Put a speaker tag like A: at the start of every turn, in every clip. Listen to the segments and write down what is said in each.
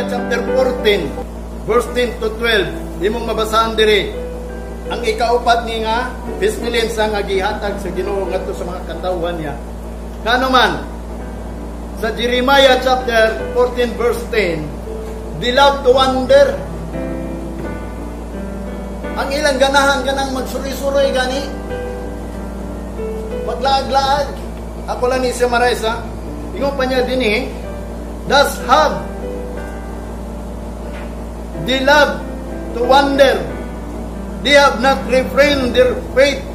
A: chapter 14 verse 10 to 12, imong mabasahan diri ang ikaupat ni nga pestilence nga gihatag sa Ginoo ngadto sa mga katawhan niya. Ngano man, sa Jeremiah chapter 14 verse 10, they love to wander. Ang ilang ganahan kanang magsuroy-suroy gani. Maglaag-laag. Ako lang ni summarize ha. Ingon pa niya dinhi, thus have they love to wander. They have not refrained their feet.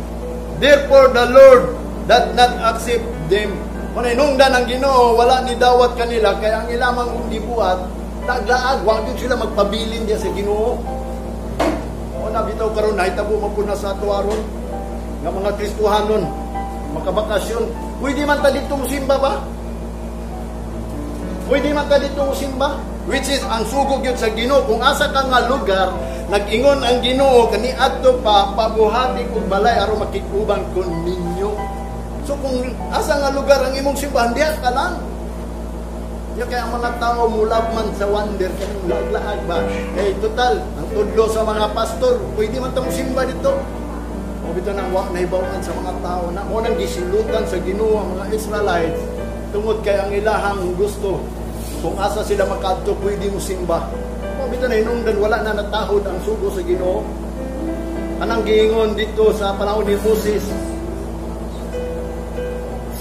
A: Therefore the Lord doth not accept them. Kung hinungdan ang Ginoo, wala ni dawat kanila, kaya ang ilamang kung gibuhat, naglaag, wag din sila magpabilin diya sa Ginoo. O na bitaw karon nahitabo man pud na sa ato aron nga mga Kristohanon makabakasyon. Pwede man ta dito musimba ba? Pwede man ta dito musimba? Which is ang sugo gyud sa Ginoo, kung asa ka nga lugar, nag-ingon ang Ginoo kaniadto pa, pabuhati kog balay aron makig-uban kon ninyo. So kung asa nga lugar ang imong simbahan, diha ka lang. Ya kaya ang mga tao mulab man sa wander, kanang laag-laag ba? Kay total, ang tudlo sa mga pastor, pwede man ta simba dito. O bitaw nang wa nahibaw-an sa mga tao na mo nang gisilutan sa Ginoo ang mga Israelites tungod kay ang ilahang gusto kung asa sila makadto pwede mo simba. O bitaw na hinungdan wala na natahod ang sugo sa Ginoo. Anang giingon dito sa panahon ni Moses,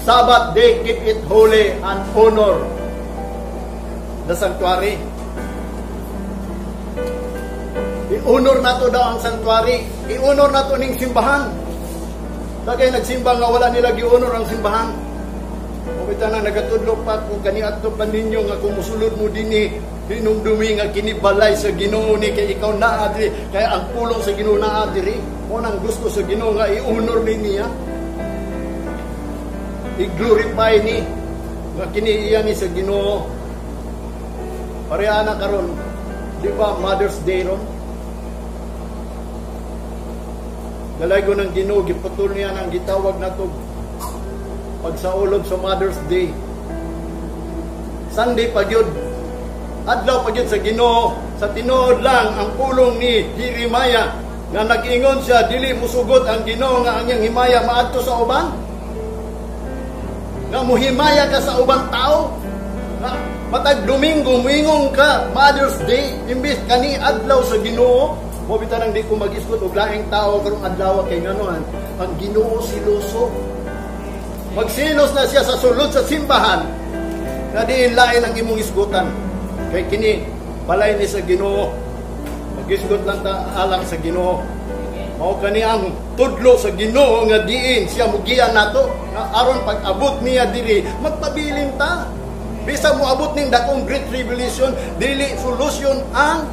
A: Sabbath day, keep it holy and honor the sanctuary. I-honor nato daw ang sanctuary. I-honor nato ning simbahan. Tagay nagsimba nga wala nila gi-honor ang simbahan. O bitaw na nagatudlo pa kung kaniadto pa ninyo nga kung musulod mo dinhi, hinumdumi nga kini balay sa Ginoo ni, kay ikaw naa diri, kay ang pulong sa Ginoo naa diri. Mo nang gusto sa Ginoo nga i-honor ni niya. I-glorify ni nga kini iya ni sa Ginoo. Pareha na karon, di ba Mother's Day ron? Dalaygon ng Ginoo, giputol niya ang gitawag nato pagsaulog sa Mother's Day. Sunday pa gyud. Adlaw pa gyud sa Ginoo. Sa tinuod lang ang pulong ni Jeremiah nga nag-ingon siya, dili musugot ang Ginoo nga ang iyang himaya maadto sa uban. Nga muhimaya ka sa ubang tao. Nga matag Domingo muingon ka Mother's Day imbis kani adlaw sa Ginoo. Mo bitaw nang di ko mag-isgot og laing tao karong adlaw, kay nganoan ang Ginoo siloso. Magsilos na siya sa sulod sa simbahan nga diin lain ang imong isgutan. Kay kini balay ni sa Ginoo. Magisgot lang ta alang sa Ginoo. Mao kani ang tudlo sa Ginoo nga diin siya mugiya nato nga aron pag-abot niya diri magpabilin ta. Bisan moabot ning dakong Great Tribulation, dili solusyon ang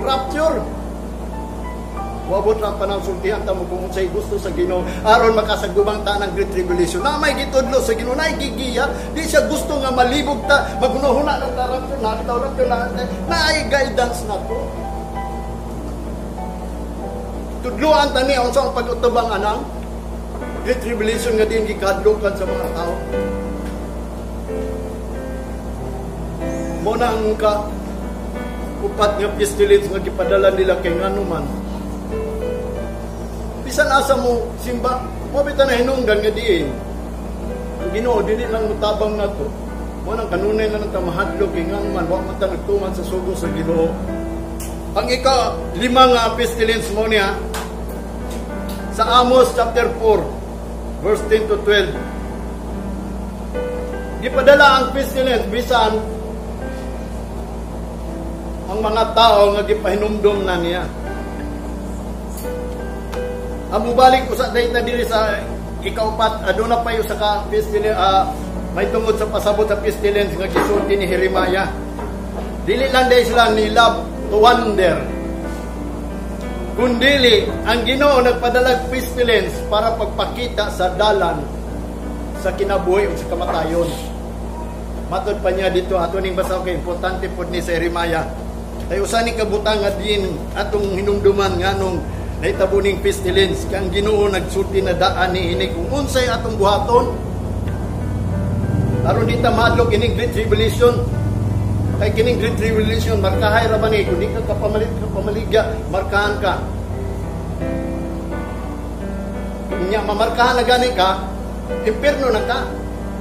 A: rapture. Moabot lang panahon, sultihan ta mo kung unsay gusto sa Ginoo aron makasagubang ta ng Great Tribulation. Na may gitudlo sa Ginoo, na gigiya, di siya gusto nga malibog ta, maghunahuna lang ta rapture, na bitaw rapture na, naay guidance na to. Tudloan ta niya unsa ang pag-utubang anang Great Tribulation nga din gikadlukan sa mga tao. Mo na ang ka upat nga pestilence nga gipadala nila kay nganuman. Bisan asa mo simba, mo bitaw na hinungdan nga diin. Ang Ginoo dili lang mutabang nato. Mo nang kanunay na nang mahadlok kay nganuman wa man ta nagtuman sa sugo sa Ginoo. Ang ika lima nga pestilence mo niya sa Amos chapter 4 verse 10 to 12. Gipadala ang pestilence bisan ang mga tao nga gipahinumdom na niya. Ang mubalik usa dayta diri sa ikaupat, aduna pa sa ka pestilence, may tungod sa pasabot sa pestilence nga gisulti ni Jeremiah. Dili lang day sila ni love to wander. Kundili ang Ginoo nagpadalag pestilence para pagpakita sa dalan sa kinabuhi o sa kamatayon. Matod pa niya dito ato ning basa kay importante pod ni sa Jeremiah. Kay usa ni kabutang nga din atong hinumduman nganong nahitabo ning pestilence, kay ang Ginoo nagsulti na daan ni ini kung unsay atong buhaton aron di ta mahadlok ining Great Tribulation. Kay kining Great Tribulation, markahay ra ba ni? Kung di ka kapamalit, kapamaligya, markahan ka. Nya mamarkahan na gani ka, impierno na ka.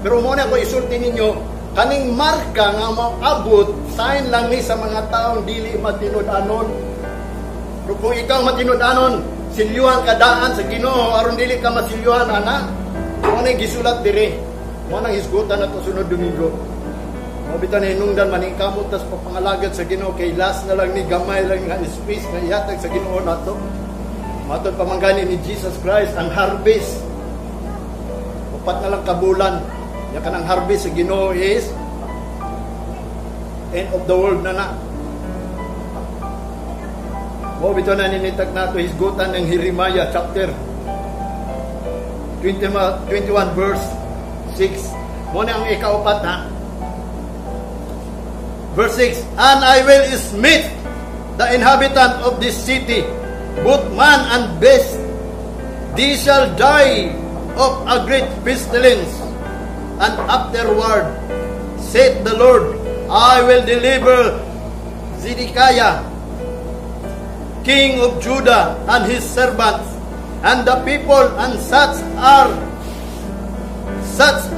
A: Pero mo na ako isulti ninyo, kaning marka nga moabot, sign lang ni sa mga taong dili matinud-anon. Pero kung ikaw matinud-anon, silyuhan ka daan sa Ginoo aron dili ka masilyuhan ana. Mo na gisulat dire. Mo nang hisgutan nato sunod Domingo. Mo bitaw na hinungdan maningkamot tas papangalagad sa Ginoo kay last na lang ni, gamay lang nga space nga ihatag sa Ginoo nato. Matod pa man gani ni Jesus Christ, ang harvest 4 na lang kabulan. Ya kanang harvest sa Ginoo is end of the world na na. Mo bitaw na ninitag nato hisgutan ng Jeremiah chapter 20, 21 verse 6. Mo na ang ikaupat ha. Verse 6, "And I will smite the inhabitant of this city, both man and beast. They shall die of a great pestilence. And afterward, saith the Lord, I will deliver Zedekiah, king of Judah, and his servants, and the people, and such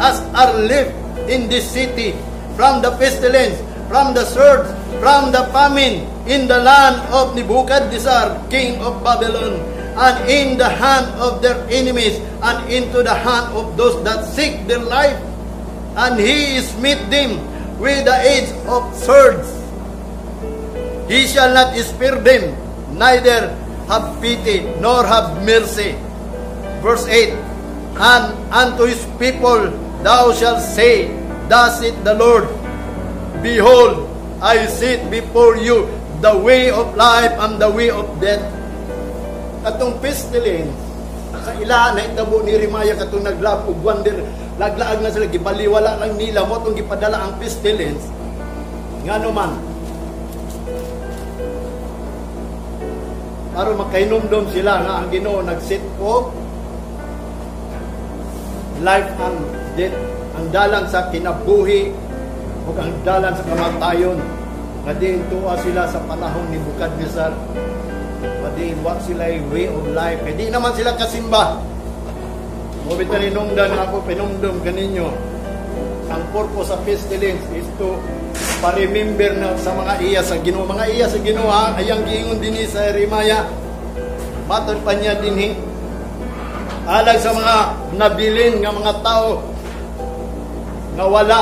A: as are left in this city from the pestilence, from the sword, from the famine in the land of Nebuchadnezzar, king of Babylon, and in the hand of their enemies, and into the hand of those that seek their life. And he smite them with the edge of swords. He shall not spare them, neither have pity, nor have mercy." Verse 8, "And unto his people thou shalt say, Thus saith the Lord, Behold, I set before you the way of life and the way of death." Katong pestilence, sa ila na itabo ni Jeremiah katong naglab og wonder, laglaag na sila, gibaliwala lang nila, mo tong gipadala ang pestilence. Ngano man? Aron makahinumdom sila nga ang Ginoo nag-set og life and death, ang dalan sa kinabuhi ug ang dalan sa kamatayon. Nga diin tuwa sila sa panahon ni Nebuchadnezzar, nga diin wa sila way of life, kay di naman sila kasimba. Mo bitaw ninungdan ako pinumdum kaninyo, ang purpose sa pestilence is to pa-remember na sa mga iya sa Ginoo, mga iya sa Ginoo ha, ayang giingon dinhi sa Jeremiah, matod pa niya dinhi alang sa mga nabilin nga mga tao nga wala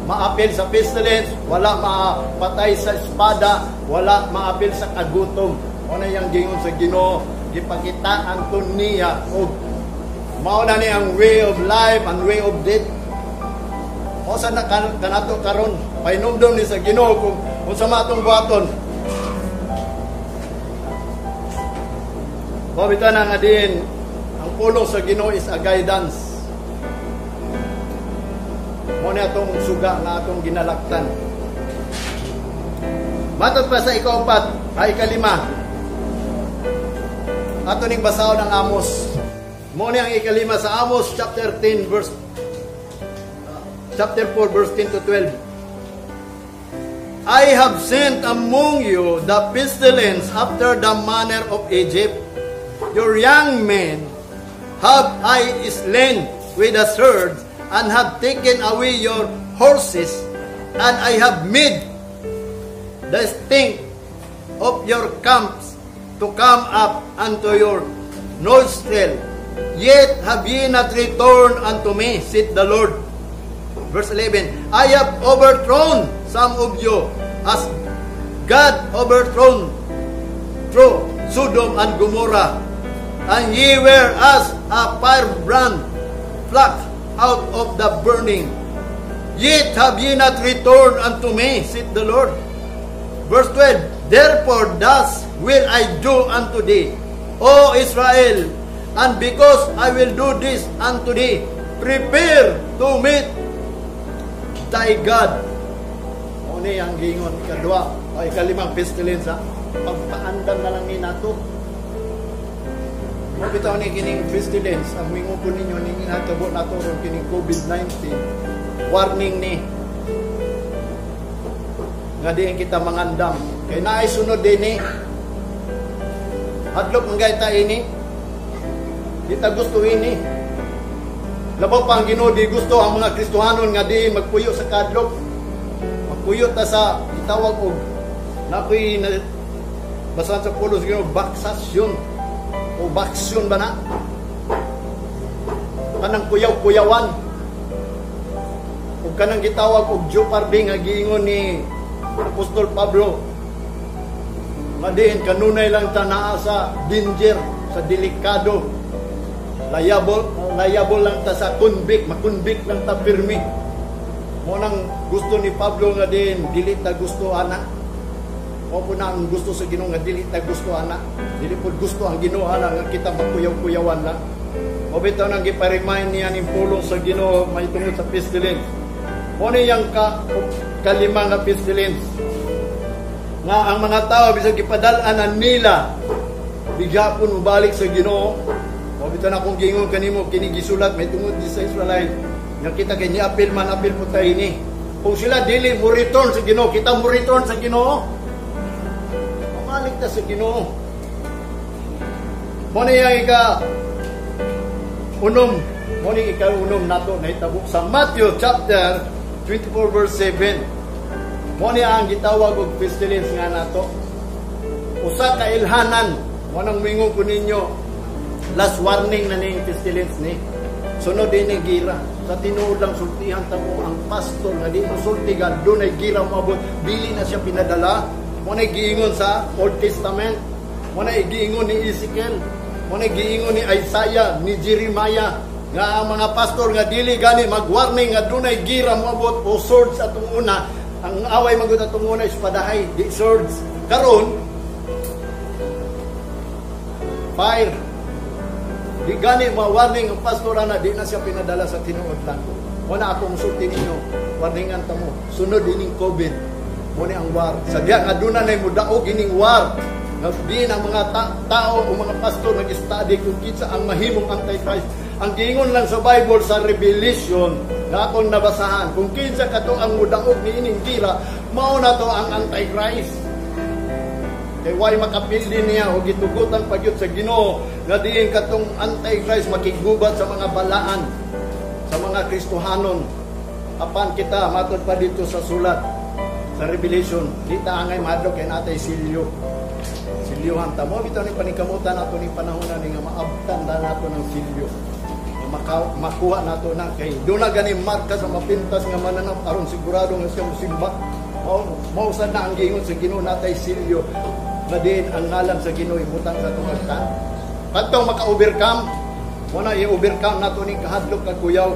A: maapil sa pestilence, wala mapatay sa espada, wala maapil sa kagutom. Mao na iyang giingon sa Ginoo, gipakitaan to niya og mao na ni ang way of life and way of death. O sa na kanato karon, pahinumdom ni sa Ginoo kung unsa man atong buhaton. Mao bitaw na nga din ang pulong sa Ginoo is a guidance. Mao ni atong suga nga atong ginalaktan. Matod pa sa ikaupat, ay ikalima. Ato ning basahon ang Amos. Mao ni ang ikalima sa Amos chapter 10 verse chapter 4 verse 10 to 12. "I have sent among you the pestilence after the manner of Egypt. Your young men have I slain with the sword, and have taken away your horses, and I have made the stink of your camps to come up unto your nostril. Yet have ye not returned unto me, saith the Lord." Verse 11, "I have overthrown some of you as God overthrown through Sodom and Gomorrah, and ye were as a firebrand plucked out of the burning. Yet have ye not returned unto me, saith the Lord." Verse 12, "Therefore thus will I do unto thee, O Israel, and because I will do this unto thee, prepare to meet thy God." O ni ang gingon, ikadua, o ikalimang pestilence, ha? Pagpaandam na lang ni nato. Mo bitaw ni kining pestilence, ang mingon ko ninyo, ning natabo nato ron kining COVID-19, warning ni. Nga diin kita mangandam. Kay naay sunod din eh. Hadlok man gay ta ini. Di ta gusto ini. Labaw pa ang Ginoo, di gusto ang mga Kristohanon nga di magpuyo sa kadlok. Magpuyo ta sa gitawag og nakoy na basahan sa pulos Ginoo, baksasyon o baksyon ba na? Kanang kuyaw-kuyawan. Ug kanang gitawag og jeopardy nga giingon ni Apostol Pablo nga diin kanunay lang ta naa sa danger, sa delikado, liable, liable lang ta sa convict, makonvict lang ta pirmi. Mo nang gusto ni Pablo nga din dili ta gusto ana. Mo po na ang gusto sa Ginoo nga dili ta gusto ana. Dili po gusto ang Ginoo ana nga kita magkuyaw-kuyawan lang. Mo bitaw nang gipa-remind niya ning pulong sa Ginoo may tungod sa pestilence. Mo ni yang kalima nga pestilence nga ang mga tao bisag gipadal-an na nila, bigyapon mobalik sa Ginoo. Mo bitaw na akong giingon kanimo, kini gisulat may tungod di sa Israelite nga kita kay ni-apil man, apil po tayo ini. Kung sila dili mo return sa Ginoo, kita mo return sa Ginoo. Pamalik ta sa Ginoo. Mo ni yang ika unom, mo ni ika unom nato nahitabo sa Matthew chapter 24 verse 7. Mo ni ang gitawag og pestilence nga nato. Usa ka ilhanan, mo nang mingon ko ninyo, last warning na ning pestilence ni. Sunod din ni gira. Sa tinuod lang, sultihan ta mo ang pastor nga di mosulti ga dunay gira moabot, dili na siya pinadala. Mo na giingon sa Old Testament. Mo na giingon ni Ezekiel. Mo na giingon ni Isaiah, ni Jeremiah nga ang mga pastor nga dili gani mag-warning nga dunay gira moabot o swords atong una, ang away magud atong una espadahay, di swords. Karon fire. Di gani ma-warning ang pastor ana, di na siya pinadala sa tinuod lang. Wala akong sulti ninyo, warningan ta mo. Sunod ining COVID, mo ni ang war. Sa diha nga duna nay mudaog ining war. Nga di ang mga tao o mga pastor nag-study kung kinsa ang mahimong Antichrist. Ang giingon lang sa Bible sa Revelation na akong nabasahan, kung kinsa kato ang mudaog ni ining gira, mao na to ang Antichrist. Kay way makapildi niya o gitugutan pagyud sa Ginoo nga diin katong Antichrist makigubat sa mga balaan sa mga Kristohanon. Apan kita matod pa dito sa sulat sa Revelation, di ta angay mahadlok kay natay silyo. Silyuhan ta mo bitaw ni paningkamutan nato ning panahon na ni nga maabtan na nato ng silyo. Nga makuha nato na kay doon na gani marka sa mapintas nga mananap aron sigurado nga siya mosimba. Mao mao sad na ang giingon sa Ginoo, natay silyo nga diin ang ngalan sa Ginoo ibutang sa atong agtan. Kadtong maka-overcome, mo na i-overcome nato ning kahadlok kag kuyaw.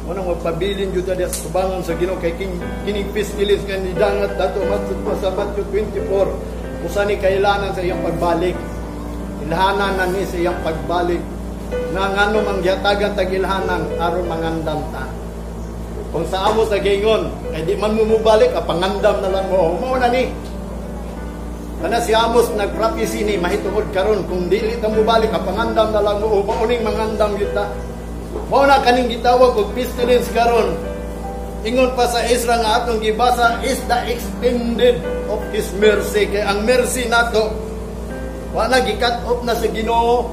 A: Mo na magpabilin jud ta diha sa tubangan sa Ginoo kay kining pestilence nga nidangat dato matud pa sa Matthew 24. Usa ni kailanan sa iyang pagbalik. Ilhanan na ni sa iyang pagbalik. Nga ngano mang gihatagan tag ilhanan aron mangandam ta. Kung sa amo sa giingon, kay di man mo mobalik, pangandam na lang mo. Mao na ni. Kana si Amos nagprophecy ni mahitungod karon kung dili ta mobalik, pangandam na lang mo, mao ning mangandam gyud ta. Mao na kaning gitawag og pestilence karon. Ingon pa sa Ezra nga atong gibasa is the extended of His mercy. Kay ang mercy nato wa na, gi-cut off na sa Ginoo.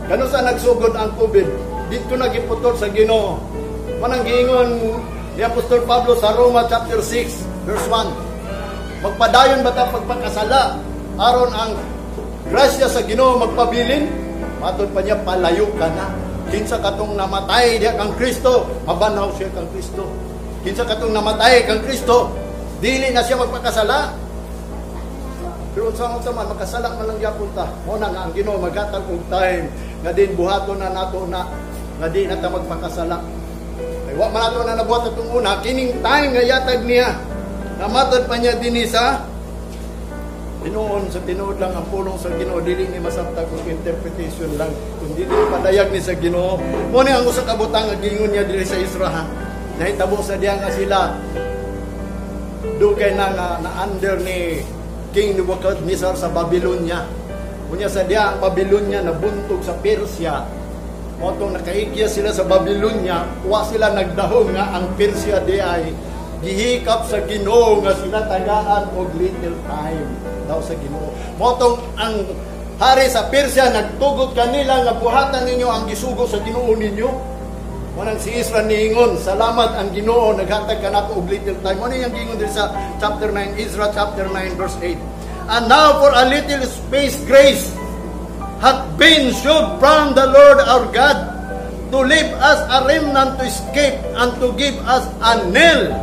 A: Kano sa nagsugod ang COVID, dito na giputol sa Ginoo. Manang giingon ni Apostol Pablo sa Roma chapter 6 verse 1. Magpadayon ba ta pagpakasala aron ang grasya sa Ginoo magpabilin? Matod pa niya, palayo ka na. Kinsa katong namatay diha kang Kristo, mabanaw siya kang Kristo. Kinsa katong namatay kang Kristo, dili na siya magpakasala. Pero unsa unsa man, makasala man lang gyapon ta. Mo na nga ang Ginoo maghatag og time nga din buhaton na nato na nga di na ta magpakasala. Kay wa man nato na nabuhat atong una, kining time nga yatag niya. Namatod pa niya dinhi sa tinuon, sa tinuod lang ang pulong sa Ginoo dili ni masabtag og interpretation lang kung dili padayag ni sa Ginoo. Mo ni ang usa ka butang nga giingon niya diri sa Ezra, ha. Nahitabo sa diya nga sila dugay na nga na under ni King Nebuchadnezzar sa Babylonia. Unya sa diya ang Babylonia nabuntog sa Persia. Motong nakaigya sila sa Babylonia, wa sila nagdahom nga ang Persia di ay Gihikap sa Ginoo nga sila tagaan og little time daw sa Ginoo. Mao tong ang hari sa Persia nagtugot kanila nga buhatan ninyo ang gisugo sa Ginoo ninyo. Mao nang si Ezra niingon, "Salamat ang Ginoo, naghatag kanako og little time." Mao ni ang giingon diri sa chapter 9, Ezra chapter 9 verse 8. "And now for a little space grace hath been showed from the Lord our God to leave us a remnant to escape and to give us a nail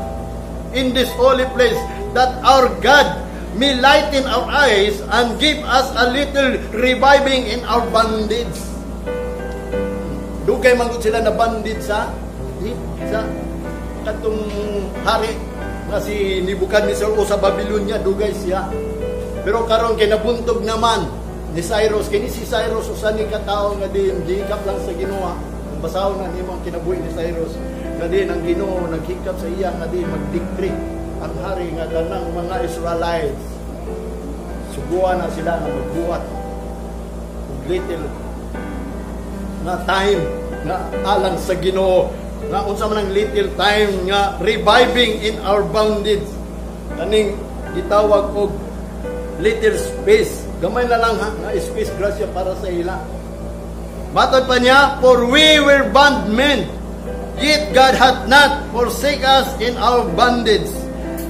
A: in this holy place, that our God may lighten our eyes and give us a little reviving in our bondage." Dugay man sila na bondage sa katong hari nga si Nebuchadnezzar o sa Babylonia, dugay siya. Pero karon kay nabuntog naman ni Cyrus, kini si Cyrus usa ni ka tawo nga din gihikap lang sa Ginoo. Kung basahon na nimo ang kinabuhi ni Cyrus, nga din ang Ginoo naghikap sa iya nga din mag-decree ang hari nga tanang mga Israelites suguan na sila nga magbuhat og little nga time nga alang sa Ginoo. Nga unsa man ang little time nga reviving in our bondage? Kaning gitawag og little space, gamay na lang ha nga space, grasya para sa ila. Matod pa niya, "For we were bondmen, yet God hath not forsake us in our bondage,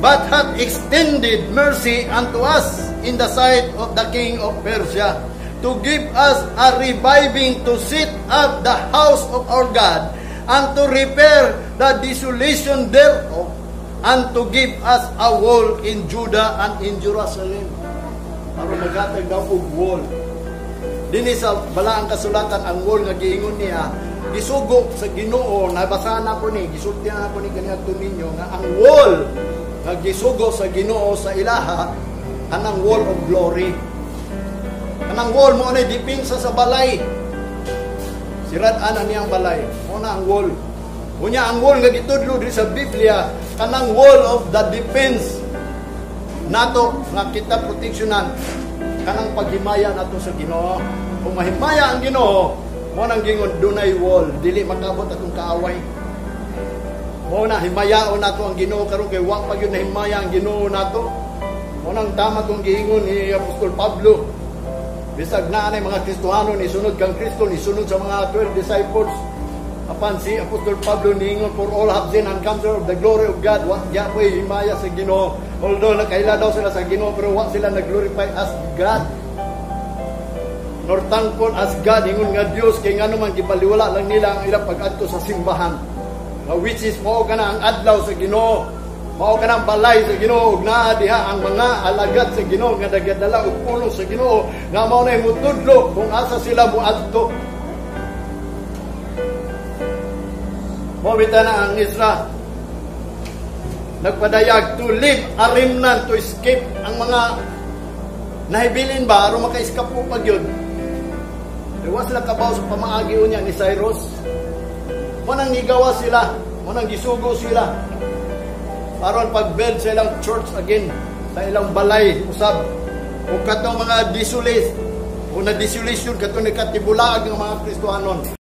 A: but hath extended mercy unto us in the sight of the king of Persia, to give us a reviving to set up the house of our God, and to repair the desolation thereof, and to give us a wall in Judah and in Jerusalem." Aron maghatag daw og wall. Dinhi sa Balaang Kasulatan, ang wall nga giingon niya, gisugo sa Ginoo, nabasa na ko ni, gisultihan ako ni kaniadto ninyo nga ang wall nga gisugo sa Ginoo sa ilaha kanang wall of glory. Kanang wall mao na depensa sa balay. Sirad-an na niyang balay. Mao na ang wall. Unya ang wall nga gitudlo diri sa Biblia, kanang wall of the defense nato nga kita proteksyonan kanang paghimaya nato sa Ginoo. Kung mahimaya ang Ginoo, mao nang gingon dunay wall, dili makabot atong kaaway. Mao na himayaon nato ang Ginoo karon kay wa pa gyud nahimaya ang Ginoo nato. Mao nang tama tong giingon ni Apostol Pablo. Bisag naa nay mga Kristohano ni sunod kang Kristo, ni sunod sa mga 12 disciples. Apan si Apostol Pablo niingon, "For all have sinned and come short of the glory of God." Wa gyapoy himaya sa Ginoo. Although nakaila daw sila sa Ginoo, pero wa sila nag-glorify as God, nor thankful as God, ingon nga Dios, kay ngano man gibaliwala lang nila ang ilang pag-adto sa simbahan. Which is mao kana ang adlaw sa Ginoo. Mao kana ang balay sa Ginoo ug naa diha ang mga alagad sa Ginoo nga nagadala og pulong sa Ginoo nga mao nay mutudlo kung asa sila moadto. Mao bitaw na ang Ezra nagpadayag to leave a remnant to escape, ang mga nahibilin ba aron maka-escape pa gyud. Wa sila kabaw sa pamaagi unya ni Cyrus. Mao nang gigawa sila, mao nang gisugo sila aron pag-build sa ilang church again, sa ilang balay usab. O katong mga desolate o na desolation, katong nakatibulaag ng mga Kristohanon.